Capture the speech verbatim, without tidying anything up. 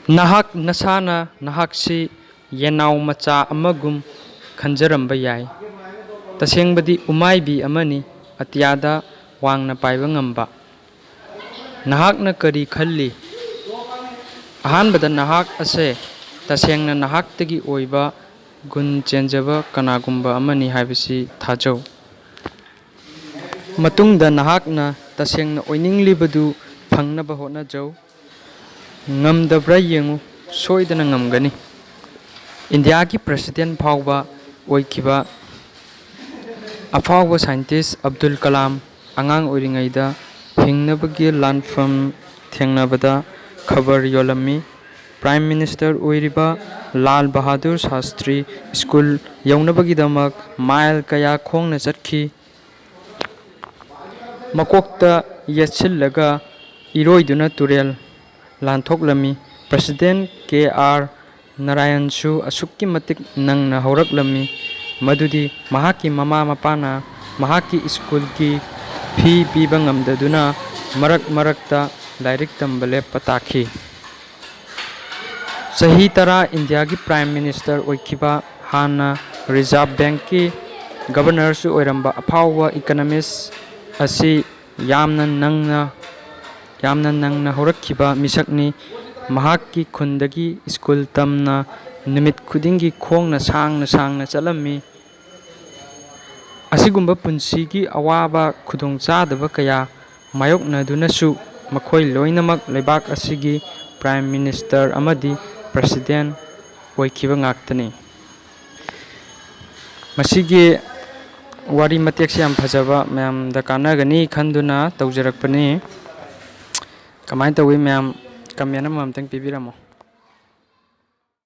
ꯅꯍꯥꯛ ꯅꯁꯥꯅ ꯅꯍꯥꯛꯁꯤ ꯌꯦꯟꯅꯥꯎ ꯃꯆꯥ ꯑꯃꯒꯨꯝ ꯈꯟꯖꯔꯝꯕ ꯌꯥꯏ꯫ ꯇꯁꯦꯡꯕꯗꯤ ꯎꯃꯥꯏꯕꯤ ꯑꯃꯅꯤ, ꯑꯇꯤꯌꯥꯗ ꯋꯥꯡꯅ ꯄꯥꯏꯕ ꯉꯝꯕ꯫ ꯅꯍꯥꯛꯅ ꯀꯔꯤ ꯈꯜꯂꯤ? ꯑꯍꯥꯟꯕꯗ ꯅꯍꯥꯛ ꯑꯁꯦ ꯇꯁꯦꯡꯅ ꯅꯍꯥꯛꯇꯒꯤ ꯑꯣꯏꯕ ꯒꯨꯟ ꯆꯦꯟꯖꯕ ꯀꯅꯥꯒꯨꯝꯕ ꯑꯃꯅꯤ ꯍꯥꯏꯕꯁꯤ ꯊꯥꯖꯧ꯫ ꯃꯇꯨꯡꯗ ꯅꯍꯥꯛꯅ ꯇꯁꯦꯡꯅ ꯑꯣꯏꯅꯤꯡꯂꯤꯕꯗꯨ ꯐꯪꯅꯕ ꯍꯣꯠꯅꯖꯧ꯫ ꯉꯝꯗꯕ꯭ꯔꯥ ꯌꯦꯡꯉꯨ, ꯁꯣꯏꯗꯅ ꯉꯝꯒꯅꯤ꯫ ꯏꯟꯗꯤꯌꯥꯒꯤ ꯄ꯭ꯔꯁꯤꯗꯦꯟ ꯐꯥꯎꯕ ꯑꯣꯏꯈꯤꯕ ꯑꯐꯥꯎꯕ ꯁꯥꯏꯟꯇꯤꯁ ꯑꯕꯗꯨꯜ ꯀꯂꯥꯝ ꯑꯉꯥꯡ ꯑꯣꯏꯔꯤꯉꯩꯗ ꯍꯤꯡꯅꯕꯒꯤ ꯂꯥꯟꯐꯝ ꯊꯦꯡꯅꯕꯗ ꯈꯕꯔ ꯌꯣꯜꯂꯝꯃꯤ꯫ ꯄ꯭ꯔꯥꯏꯝ ꯃꯤꯅꯤꯁꯇꯔ ꯑꯣꯏꯔꯤꯕ ꯂꯥꯜ ꯕꯍꯥꯗꯨꯔ ꯁꯥꯁꯇ꯭ꯔꯤ ꯁ꯭ꯀꯨꯜ ꯌꯧꯅꯕꯒꯤꯗꯃꯛ ꯃꯥꯏꯜ ꯀꯌꯥ ꯈꯣꯡꯅ ꯆꯠꯈꯤ꯫ ꯃꯀꯣꯛꯇ ꯌꯦꯠꯁꯤꯜꯂꯒ ꯏꯔꯣꯏꯗꯨꯅ ꯇꯨꯔꯦꯜ ꯂꯥꯟꯊꯣꯛꯂꯝꯃꯤ꯫ ꯄ꯭ꯔꯁꯤꯗꯦꯟ ꯀꯦ ꯑꯥꯔ ꯅꯥꯔꯥꯌꯟꯁꯨ ꯑꯁꯨꯛꯀꯤ ꯃꯇꯤꯛ ꯅꯪꯅ ꯍꯧꯔꯛꯂꯝꯃꯤ, ꯃꯗꯨꯗꯤ ꯃꯍꯥꯛꯀꯤ ꯃꯃꯥ ꯃꯄꯥꯅ ꯃꯍꯥꯛꯀꯤ ꯁ꯭ꯀꯨꯜꯒꯤ ꯐꯤ ꯄꯤꯕ ꯉꯝꯗꯗꯨꯅ ꯃꯔꯛ ꯃꯔꯛꯇ ꯂꯥꯏꯔꯤꯛ ꯇꯝꯕ ꯂꯦꯞꯄ ꯇꯥꯈꯤ꯫ ꯆꯍꯤ ꯇꯔꯥ ꯏꯟꯗꯤꯌꯥꯒꯤ ꯄ꯭ꯔꯥꯏꯝ ꯃꯤꯅꯤꯁꯇꯔ ꯑꯣꯏꯈꯤꯕ, ꯍꯥꯟꯅ ꯔꯤꯖꯥꯔꯚ ꯕꯦꯡꯛꯀꯤ ꯒꯕꯔꯅꯔꯁꯨ ꯑꯣꯏꯔꯝꯕ ꯑꯐꯥꯎꯕ ꯏꯀꯅꯣꯃꯤꯁ ꯑꯁꯤ ꯌꯥꯝꯅ ꯅꯪꯅ, ꯌꯥꯝꯅ ꯅꯪꯅ ꯍꯧꯔꯛꯈꯤꯕ ꯃꯤꯁꯛꯅꯤ꯫ ꯃꯍꯥꯛꯀꯤ ꯈꯨꯟꯗꯒꯤ ꯁ꯭ꯀꯨꯜ ꯇꯝꯅ ꯅꯨꯃꯤꯠ ꯈꯨꯗꯤꯡꯒꯤ ꯈꯣꯡꯅ ꯁꯥꯡꯅ ꯁꯥꯡꯅ ꯆꯠꯂꯝꯃꯤ꯫ ꯑꯁꯤꯒꯨꯝꯕ ꯄꯨꯟꯁꯤꯒꯤ ꯑꯋꯥꯕ ꯈꯨꯗꯣꯡꯆꯥꯗꯕ ꯀꯌꯥ ꯃꯥꯌꯣꯛꯅꯗꯨꯅꯁꯨ ꯃꯈꯣꯏ ꯂꯣꯏꯅꯃꯛ ꯂꯩꯕꯥꯛ ꯑꯁꯤꯒꯤ ꯄ꯭ꯔꯥꯏꯝ ꯃꯤꯅꯤꯁꯇꯔ ꯑꯃꯗꯤ ꯄ꯭ꯔꯁꯤꯗꯦꯟ ꯑꯣꯏꯈꯤꯕ ꯉꯥꯛꯇꯅꯤ꯫ ꯃꯁꯤꯒꯤ ꯋꯥꯔꯤ ꯃꯇꯦꯛꯁꯦ ꯌꯥꯝ ꯐꯖꯕ, ꯃꯌꯥꯝꯗ ꯀꯥꯟꯅꯒꯅꯤ ꯈꯟꯗꯨꯅ ꯇꯧꯖꯔꯛꯄꯅꯤ꯫ ꯀꯃꯥꯏꯅ ꯇꯧꯋꯤ ꯃꯌꯥꯝ? ꯀꯃꯦꯟ ꯑꯃꯃꯝꯇꯪ ꯄꯤꯕꯤꯔꯝꯃꯣ꯫